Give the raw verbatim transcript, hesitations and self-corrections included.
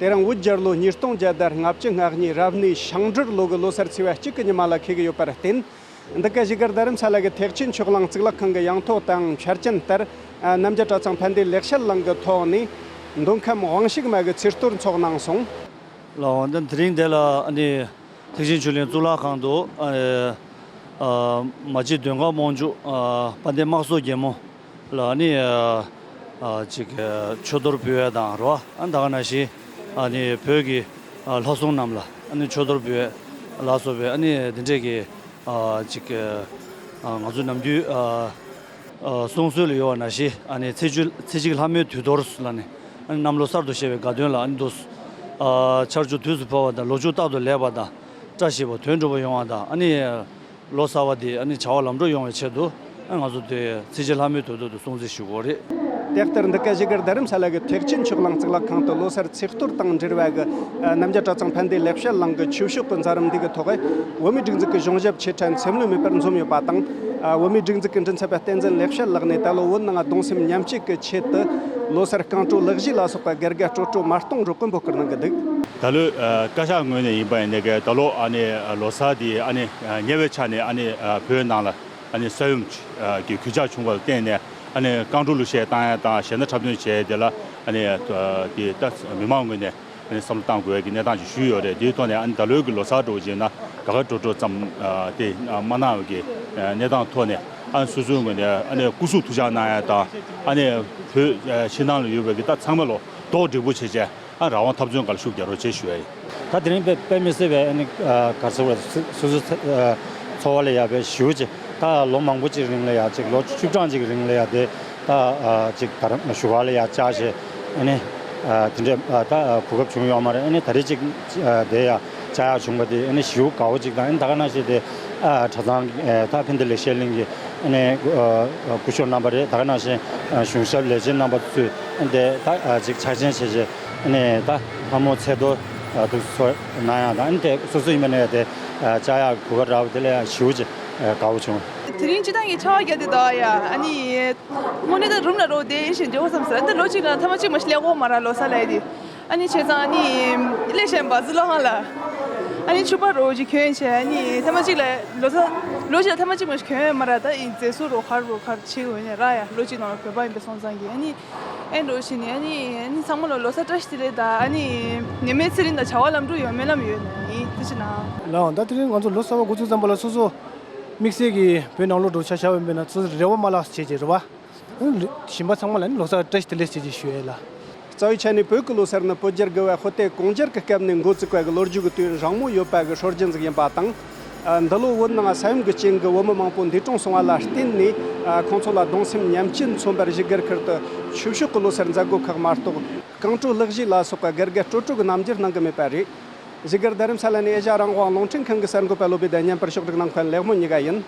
དེ་རིང་བོད་རྒྱལ་ལོ་ཉིས་སྟོང་བརྒྱ་དང་ལྔ་བཅུ་ང་གཉིས་རབ་གནས་ཤིང་སྦྲུལ་ལོ་གི་ལོ་སར་ཚེས་པ་གཅིག་གི་ཉི་མ་ལ་འཁེལ་གྱི་ཡོད་པར་བརྟེན། འདི་ག་བཞུགས་སྒར་རྡ་རམ་ས་ལ་གི་ཐེག་ཆེན་ཆོས་གླིང་གཙུག་ལག་ཁང་གི་ཡང་ཐོག་དང་འཆར་ཅན་ལྟར། རྣམ་རྒྱལ་གྲྭ་ཚང་ཕན་བདེ་ལེགས་བཤད་གླིང་གི་ཐོག་ནས་མདོ་ཁམས་དབང་ཕྱུག་མ་གི་ཚེས་གཏོར་འཚོགས་གནང་སོང་། ལགས་འོང་། དེ་རིང་འདི་ལ་ཨ་ནི་ཐེག་ཆེན་ཆོས་གླིང་གཙུག་ལག་ཁང་དུ་ཨ་ཨ་མ་གཅིག་མདོ་ཁམས་དབང་ཕྱུག་ཨ་དཔལ་ལྡན་དམག་ཟོར་རྒྱལ་མོ་ལ་ཨ་ནི་ཨ་ཨ་ཅིག་ཨ་ཆོས་གཏོར་ཕུལ་ཡ་དང་རོ། ཨ་ད་ག་ནང་བཞིན་ཨ་ནི་བོད་ཀྱི་ཨ་ལྷ་སྲུང་རྣམས་ལ་ཨ་ནི་ཆོས་གཏོར་ཕུལ་ཡ་ལ་སོགས་པའི་ཨ་ནི་འདི་འདྲས་ཀྱི་ཨ་ཅིག་ཨ་ང་ཚོ་ནམ་རྒྱུན་ཨ་ཨ་གསུང་སྲོལ་ལ་ཡོད་པ་ནང་བཞིན། ཨ་ནི་ཚེས་བཅུ་ཚེས་གཅིག་ལྷ་མོའི་དུས་གཏོར་ལ་ནི་ཨ་ནི་གནམ་ལོ་གསར་དུ་བཞད་པའི་དགའ་སྟོན་ལ་ཨ་ནི་འདུག་ཨ་ཆར་ཆུ་དུས་སུ་བབས་པ་དང་། ལོ་ཕྱུགས་རྟག་ཏུ་ལེགས་པ་དང་། བཀྲ་ཤིས་པ་དོན་འགྲུབ་པ་ཡོང་བ་དང་། ཨ་ནི་ལོ་གསར་བ་འདི་ཨ་ནི་བྱ་བ་ལམ་འགྲོ་ཡོང་བའི་ཆེད་དུ་ཨ་ང་ཚོ་དེ་ཚེས་བཅུ་ལྷ་མོའི་དུས་གཏོར་དུ་སྲུང་བརྩི་ཞུ་དགོས་རེད། དེ་ལྟར་འདི་ག་བཞུགས་སྒར་རྡ་རམ་ས་ལ་གི་ཐེག་ཆེན་ཆོས་གླིང་གཙུག་ལག་ཁང་དུ་ལོ་སར་ཚེས་གཏོར་དང་འབྲེལ་བ་གི་ཨ་རྣམ་རྒྱལ་གྲྭ་ཚང་ཕན་བདེ་ལེགས་བཤད་གླིང་གི་ཆོས་ཕྱོགས་ཀྱི་མཛད་རིམ་འདི་གི་ཐོག་བོད་མིའི་སྒྲིག་འཛུགས་ཀྱི་གཞུང་ཞབས་ཆེ་ཕྲ་འཚེམ་ལུས་མེད་པར་འཛོམས་ཡོད་པ་དང་། ཨ་བོད་མིའི་སྒྲིག་འཛུགས་ཀྱི་མགྲིན་ཚབ་པ་བསྟན་འཛིན་ལེགས་བཤད་ལགས་ནས་ད་ལོ་བོད་ནང་གདུང་སེམས་མཉམ་སྐྱེད་ཀྱི་ཆེད་དུ་ལོ་སར་རྐང་བྲོ་ལག་བཞི་ལ་སོགས་པ་སྒེར་དགའ་སྤྲོ་སྤྲོ་མ་གཏོང་རོགས་སྐུ་འབོད་བསྐུལ་གནང་གི་འདུག། ད་ལོའི་ཨ་བཀའ་ཤག་ངོས་ནས་ཡིན་པ་ཡིན་ནའི་གི་ད་ལོ་ཨ་ནི་ལོ་གསར་འདི་ཨ་ནི་ཉེ་བའི་ཆར་ནས་ཨ་ནི་བོད་ནང་ལ་ཨ་ནི་ས་ཡོམ་གྱི་གོད་ཆག་བྱུང་བ་ལ་བརྟེན་ནས། ཨ་ནི་རྐང་བྲོ་གླུ་གཞས་བཏང་ཡ་དང་གཞས་སྣ་འཁྲབ་སྟོན་བྱས་དེ་ལ་ཨ་ནི་དེ་ད་མི་མང་ངོས་ནས་ཨ་ནི་བསམ་བློ་གཏང་དགོས་ཀྱི་གནས་སྟངས་ཤིག་ཞུས་ཡོད་རེད། དེའི་ཐོག་ནས་ཨ་ནི་ད་ལོའི་གི་ལོ་གསར་འདྲ་བོ་བྱས་ན་དགའ་དགའ་སྤྲོ་སྤྲོ་ཙམ་དེ་མ་གནང་བའི་གི་གནས་སྟངས་ཐོག་ནས། ཨ་ནི་སོ་སོའི་ངོས་ནས་ཨ་ནི་སྐུ་གཟུགས་ཐུགས་ཅག་གནང་ཡ་དང་། ཨ་ནི་བོད་ཕྱི་ནང་ལ་ཡོད་པའི་གི་ད་ཚང་མ་ལོ་རྟོགས་འགྲིག་པོ་བྱས་བྱས། ཨ་རང་དབང་འཐབ་རྩོད་སྒང་ལ་ཤུགས་རྒྱག་རོགས་བྱེད་ཞུ་ཡ་ཡིན། ད་དེ་རིང་དཔེ་དཔེ་མི་སྲིད་པའི་ཨ་ནི་ཨ་ག་རེ་ཟེར་དགོས་རེད། སོ་སོའི་ཚ་ཨ་འཚོ་བ་ལ་ཡ་དཔེ་ཞེ་པོ་ཅིག། ད་ལོ་མང་པོ་ཅིག་རིང་ལ་ཡ་ཅིག། ལོ་བཅུ་གྲངས་ཅིག་རིང་ལ་ཡ་དེ་ད་ཨ་ཅིག་ད་རང་བཞུགས་སྒར་ལ་ཡ་བཅར་བྱས། ཨ་ནི་ཨ་དེ་འདྲའི་ཨ་ད་ཨ་གོ་སྐབས་བྱུང་ཡོད་མ་རེད། ཨ་ནི་ད་རེས་ཅིག་ཨ་དེ་ཡ་བཅར་ཡག་བྱུང་བ་དེ་ཨ་ནི་ཞེ་པོ་དགའ་པོ་ཅིག་དང་། ཨ་ནི་ད་ག་ནང་བཞིན་དེ་ཨ་གྲྭ་ཚང་ཨ་ད་ཕན་བདེ་ལེགས་བཤད་གླིང་གི་ཨ་ནི་ཨ་སྐུ་ཞབས་རྣམ་པ་རེད། ད་ག་ནང་བཞིན་ཨ་གཞུང་ཞབས་ལས་བྱེད་རྣམ་པ་ཚོས་ཨ་ནི་དེ་ད་ཨ་ཅིག་ཕྱག་ཆེན་བྱས་བྱས། ཨ་ནི་ད་ལྷ་མོ་ཚེས་གཏོར་ཨ་དུ་སོ་གནང་ཡག་དང་། ཨ་ནི་དེ་སོ་སོ་ཡིན་པ་ནས་དེ་ཨ་བཅར་ཡག་གོ་སྐབས་རག་པ་དེ་ལ་ཡ་ཞེ་པོ་ཅིག་ཨ་དགའ་པོ་བྱུང་། དེ་རིང་སྤྱིར་བཏང་གི་ཆར་པ་བརྒྱབ་དེ་ད་ཡ། ཨ་ནི་དངོས་གནས་ད་རུམ་ལ་རོགས་བསྡད་ཤིང་འཇོག་བསམ་ཟེར། ཨ་ནི་ལོ་གཅིག་ལ་ཐེངས་མ་གཅིག་མ་ཞིག་སླེབས་ཀྱི་ཡོད་མ་རེད་ལོ་གསར་ལ་ཡ་དེ། ཨ་ནི་བྱས་ཙང་ཨ་ནི་སླེབས་ཤེས་པ་ཟི་ལོ་ཧང་ལ། ཨ་ནི་ཕྱུ་པ་རོགས་ཅིག་གྱོན་བྱས། ཨ་ནི་ཐེངས་མ་གཅིག་ལ་ལོ་གསར་ལོ་གཅིག་ལ་ཐེངས་མ་གཅིག་མ་ཞིག་གྱོན་ཡོད་མ་རེད། ད་ཡིན་ཟེར་སུ་རོགས་གར་རོགས་གར་བྱེད་འོས་ནས་ར་ཡ། ལོ་གཅིག་ནང་ལ་བོད་པ་ཡིན་པའི་སོང་ཙང་གི། ཨ་ནི་ཨེ་འགྲོ་བཞིན་ནི། ཨ་ནི་ཨ་ནི་ཚང་མ་ལ་ལོ་གསར་བཀྲ་ཤིས་བདེ་ལེགས་དང་། ཨ་ནི་ཉི་མའི་ཚེ་རིང་དང་བྱ་བ་ལམ་འགྲོ་ཡོང་སྨོན་ལམ་ཡོད་ནི་ཡིན། དེ་ཕྱི་ནང་། ལགས་འོང་། ད་དེ་རིང་ང་ཚོ་ལོ་གསར་པ་འགོ་ཚུགས་ཙམ་པ་ལ་སོ་སོ་དམིགས་བསལ་གྱི་བོད་ནང་ལོགས་འགྲོ་ཆ་བཞག་པ་ཡིན་པ་ན་སོ་སོ་རེ་བ་མ་བརླག་བྱས་བྱས་རེད་བ། གཞན་པ་ཚང་མ་ལ་ནི་ལོ་གསར་བཀྲ་ཤིས་བདེ་ལེགས་བྱས་བྱས་ཞུ་ཡས་ལ། རྩ་བའི་ཆ་ནས་བོད་ཀྱི་ལོ་གསར་ནི་བོད་རྒྱལ་དགུ་པ་དཔོན་གཏེར་གུང་རྒྱལ་གྱི་སྐབས་ནས་འགོ་བཙུགས་པ་གི་ལོ་རྒྱུས་ཀྱི་དུས་ཡུན་རིང་མོ་ཡོད་པ་གི་སྲོལ་རྒྱུན་ཟིག་ཡིན་པ་དང་། ཨ་འདི་ལོ་བོད་ནང་ས་ཡོམ་གྱི་རྐྱེན་གྱིས་བོད་མི་མང་པོ་འདས་གྲོངས་སོང་བ་ལ་བརྟེན་ནས། ཨ་ཁོང་ཚོ་ལ་གདུང་སེམས་མཉམ་སྐྱེད་མཚོན་པར་བཞུགས་སྒར་ཁུལ་དུ་ཆོས་ཕྱོགས་ཀྱི་ལོ་གསར་མཛད་སྒོ་ཁག་མ་གཏོགས། རྐང་བྲོ་ལག་བཞི་ལ་སོགས་པ་སྒེར་དགའ་སྤྲོ་སྤྲོ་གི་རྣམ་འགྱུར་གནང་གི་མེད་པ་རེད། བཞུགས་སྒར་རྡ་རམ་ས་ལ་ནས་ཨེ་ཤ་རང་དབང་རླུང་འཕྲིན་ཁང་གི་གསར་འགོད་པ་བློ་བྷེ་དང་མཉམ་པར་ཕྱོགས་སྒྲིག་གནང་མཁན་ལེགས་སྨོན་གཉིས་ཀ་ཡིན།